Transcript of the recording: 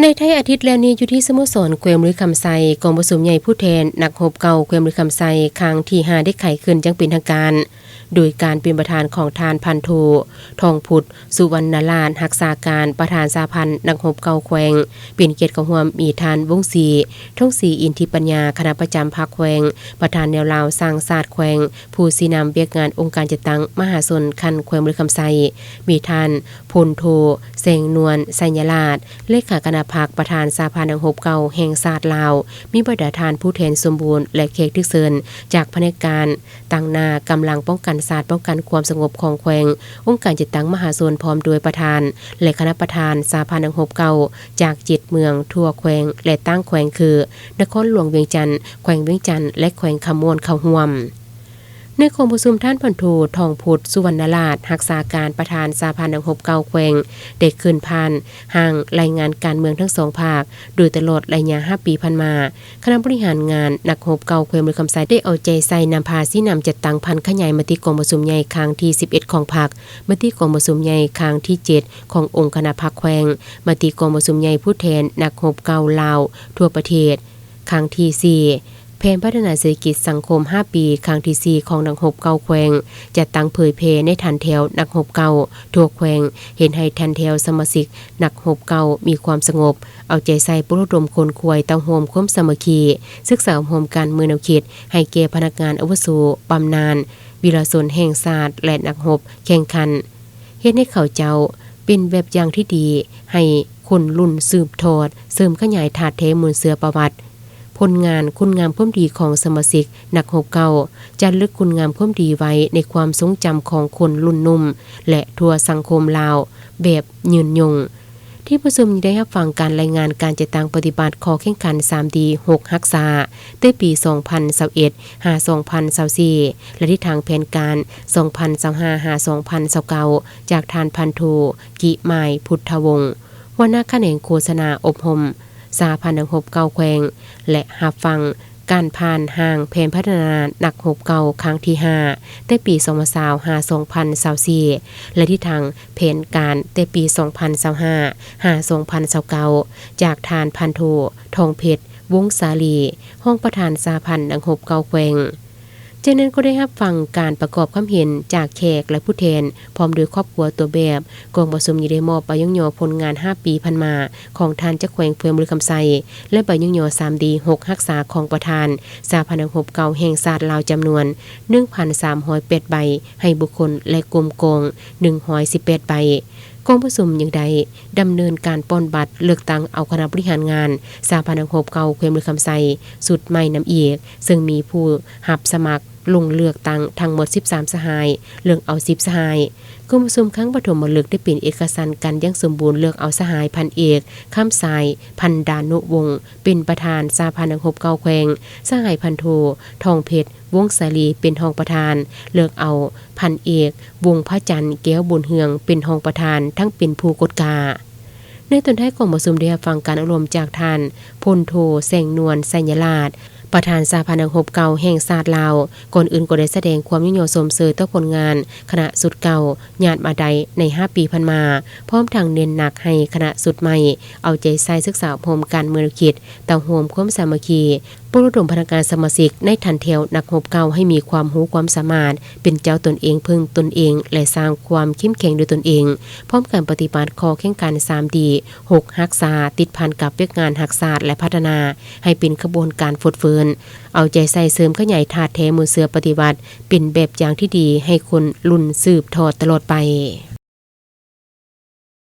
ໃນທ້າຍອາທິດແລ້ວນີ້ ຢູ່ທີ່ສະໂມສອນແຂວງບໍລິຄຳໄຊ, ກອງປະຊຸມໃຫຍ່ຜູ້ແທນນັກຮົບເກົ່າແຂວງບໍລິຄຳໄຊ ຄັ້ງທີຫ້າ ໄດ້ໄຂຂຶ້ນຢ່າງເປັນທາງການ ໂດຍການເປັນປະທານຂອງທ່ານພັນໂທ ທອງພຸດ ສຸວັນນະລາດ ຮັກສາການປະທານສະຫະພັນນັກຮົບເກົ່າແຂວງ, ເປັນກຽດເຂົ້າຮ່ວມມີທ່ານ ວົງສີ ທອງສີ ອິນທິປັນຍາ ຄະນະປະຈຳພັກແຂວງ, ປະທານແນວລາວສ້າງຊາດແຂວງ, ຜູ້ຊີ້ນຳວຽກງານອົງການຈັດຕັ້ງມະຫາຊົນຂັ້ນແຂວງບໍລິຄຳໄຊ, ມີທ່ານ ພົນໂທ ແສງນວນ ໄຊຍະລາດ ເລຂາຄະນະພັກ, ປະທານສະຫະພັນນັກຮົບເກົ່າແຫ່ງຊາດລາວ, ມີບັນດາທ່ານຜູ້ແທນສົມບູນ ແລະ ແຂກຖືກເຊີນຈາກພະແນກການ ຕາງໜ້າກຳລັງປ້ອງກັນຊາດ, ປ້ອງກັນຄວາມສະຫງົບຂອງແຂວງ, ອົງການຈັດຕັ້ງມະຫາຊົນ ພ້ອມດ້ວຍປະທານ ແລະ ຄະນະປະທານສະຫະພັນນັກຮົບເກົ່າຈາກເຈັດເມືອງທົ່ວແຂວງ ແລະ ຕ່າງແຂວງ ຄື ນະຄອນຫຼວງວຽງຈັນ, ແຂວງວຽງຈັນ ແລະ ແຂວງຄຳມ່ວນ ເຂົ້າຮ່ວມ. ໃນກອງປະຊຸມ, ທ່ານ ພັນໂທ ທອງພຸດ ສຸວັນນະລາດ ຮັກສາການປະທານສະຫະພັນນັກຮົບເກົ່າແຂວງ ໄດ້ຂຶ້ນຜ່ານຮ່າງລາຍງານການເມືອງທັງສອງພາກ ໂດຍຕະຫຼອດໄລຍະຫ້າປີຜ່ານມາ, ຄະນະບໍລິຫານງານນັກຮົບເກົ່າແຂວງບໍລິຄຳໄຊ ໄດ້ເອົາໃຈໃສ່ນຳພາຊີ້ນຳຈັດຕັ້ງຜັນຂະຫຍາຍມະຕິກອງປະຊຸມໃຫຍ່ຄັ້ງທີສິບເອັດຂອງພັກ, ມະຕິກອງປະຊຸມໃຫຍ່ຄັ້ງທີເຈັດຂອງອົງຄະນະພັກແຂວງ, ມະຕິກອງປະຊຸມໃຫຍ່ຜູ້ແທນນັກຮົບເກົ່າລາວທົ່ວປະເທດ ຄັ້ງທີສີ່, ແຜນພັດທະນາເສດຖະກິດສັງຄົມຫ້າປີ ຄັ້ງທີສີ່ຂອງນັກຮົບເກົ່າແຂວງ ຈັດຕັ້ງເຜີຍແຜ່ໃນຖັນແຖວນັກຮົບເກົ່າທົ່ວແຂວງ, ເຮັດໃຫ້ຖັນແຖວສະມາຊິກນັກຮົບເກົ່າມີຄວາມສະຫງົບ, ເອົາໃຈໃສ່ປຸກລະດົມຂົນຂວາຍເຕົ້າໂຮມຄວາມສາມັກຄີ, ສຶກສາອົບຮົມການມືແນວຄິດໃຫ້ແກ່ພະນັກງານອາວຸໂສ, ບຳນານ, ວິລະຊົນແຫ່ງຊາດ ແລະ ນັກຮົບແຂ່ງຂັນ, ເຮັດໃຫ້ເຂົາເຈົ້າເປັນແບບຢ່າງທີ່ດີໃຫ້ຄົນລຸ້ນສືບທອດ, ເສີມຂະຫຍາຍທາດແທ້ມູນເຊື້ອປະຫວັດ, ຜົນງານຄຸນງາມຄວາມດີຂອງສະມາຊິກນັກຮົບເກົ່າ, ຈາລຶກຄຸນງາມຄວາມດີໄວ້ໃນຄວາມຊົງຈຳຂອງຄົນລຸ້ນໜຸ່ມ ແລະ ທົ່ວສັງຄົມລາວແບບຍືນຍົງ. ທີ່ປະຊຸມຍັງໄດ້ຮັບຟັງການລາຍງານການຈັດຕັ້ງປະຕິບັດຂໍ້ແຂ່ງຂັນ ສາມດີ ຫົກຮັກສາ ແຕ່ປີສອງພັນຊາວເອັດ ຫາ ສອງພັນຊາວສີ່ ແລະ ທິດທາງແຜນການ ສອງພັນຊາວຫ້າ ຫາ ສອງພັນຊາວເກົ້າ ຈາກທ່ານ ພັນໂທ ກິມາຍ ພຸດທະວົງ ຫົວໜ້າຂະແໜງໂຄສະນາອົບຮົມ ສະຫະພັນນັກຮົບເກົ່າແຂວງ ແລະ ຮັບຟັງການຜ່ານຮ່າງແຜນພັດທະນານັກຮົບເກົ່າຄັ້ງທີຫ້າ ແຕ່ປີສອງພັນຊາວ ຫາ ສອງພັນຊາວສີ່ ແລະ ທິດທາງແຜນການແຕ່ປີສອງພັນຊາວຫ້າ ຫາ ສອງພັນຊາວເກົ້າ ຈາກທ່ານ ພັນໂທ ທອງເພັດ ວົງສາລີ ຮອງປະທານສະຫະພັນນັກຮົບເກົ່າແຂວງ. ຈາກນັ້ນກໍໄດ້ຮັບຟັງການປະກອບຄຳເຫັນຈາກແຂກ ແລະ ຜູ້ແທນ ພ້ອມດ້ວຍຄອບຄົວຕົວແບບ. ກອງປະຊຸມຍັງໄດ້ມອບໃບຍ້ອງຍໍຜົນງານຫ້າປີຜ່ານມາຂອງທ່ານເຈົ້າແຂວງແຂວງບໍລິຄຳໄຊ ແລະ ໃບຍ້ອງຍໍສາມດີ ຫົກຮັກສາຂອງປະທານສະຫະພັນນັກຮົບເກົ່າແຫ່ງຊາດລາວ ຈຳນວນໜຶ່ງພັນສາມຮ້ອຍແປດໃບ ໃຫ້ບຸກຄົນ ແລະ ກົມກອງໜຶ່ງຮ້ອຍສິບແປດໃບ. ກອງປະຊຸມຍັງໄດ້ດຳເນີນການປ່ອນບັດເລືອກຕັ້ງເອົາຄະນະບໍລິຫານງານສະຫະພັນນັກຮົບເກົ່າແຂວງບໍລິຄຳໄຊຊຸດໃໝ່ນຳອີກ, ເຊິ່ງມີຜູ້ຮັບສະໝັກລົງເລືອກຕັ້ງທັງໝົດສິບສາມສະຫາຍ, ເລືອກເອົາສິບສະຫາຍ. ກອງປະຊຸມຄັ້ງປະຖົມມະລຶກໄດ້ເປັນເອກະສັນກັນຢ່າງສົມບູນ, ເລືອກເອົາສະຫາຍພັນເອກ ຄຳຊາຍ ພັນດານຸວົງ ເປັນປະທານສະຫະພັນນັກຮົບເກົ່າແຂວງ, ສະຫາຍພັນໂທ ທອງເພັດ ວົງສາລີ ເປັນຮອງປະທານ, ເລືອກເອົາພັນເອກ ວົງພະຈັນ ແກ້ວບຸນເຮືອງ ເປັນຮອງປະທານ ທັງເປັນຜູ້ກົດກາ. ໃນຕອນທ້າຍຂອງປະຊຸມໄດ້ຮັບຟັງການອົບຮົມຈາກທ່ານ ພົນໂທ ແສງນວນ ໄຊຍະລາດ ປະທານສະຫະພັນນັກຮົບເກົ່າແຫ່ງຊາດລາວ. ກ່ອນອື່ນກໍໄດ້ສະແດງຄວາມຍ້ອງຍໍຊົມເຊີຍຕໍ່ຜົນງານຄະນະຊຸດເກົ່າ ຍາດມາໄດ້ໃນຫ້າປີຜ່ານມາ, ພ້ອມທັງເນັ້ນໜັກໃຫ້ຄະນະຊຸດໃໝ່ເອົາໃຈໃສ່ສຶກສາອົບຮົມການເມືອງແນວຄິດ, ເຕົ້າໂຮມຄວາມສາມັກຄີ, ປຸກລະດົມພະນັກງານສະມາຊິກໃນຖັນແຖວນັກຮົບເກົ່າໃຫ້ມີຄວາມຮູ້ຄວາມສາມາດ, ເປັນເຈົ້າຕົນເອງ, ເພິ່ງຕົນເອງ ແລະ ສ້າງຄວາມເຂັ້ມແຂງດ້ວຍຕົນເອງ, ພ້ອມກັນປະຕິບັດຂໍ້ແຂ່ງຂັນສາມດີ ຫົກຮັກສາ ຕິດພັນກັບວຽກງານຮັກຊາດ ແລະ ພັດທະນາໃຫ້ເປັນຂະບວນການຟົດຟື້ນ, ເອົາໃຈໃສ່ເສີມຂະຫຍາຍທາດແທ້ມູນເຊື້ອປະຕິວັດ ເປັນແບບຢ່າງທີ່ດີໃຫ້ຄົນລຸ້ນສືບທອດຕະຫຼອດໄປ.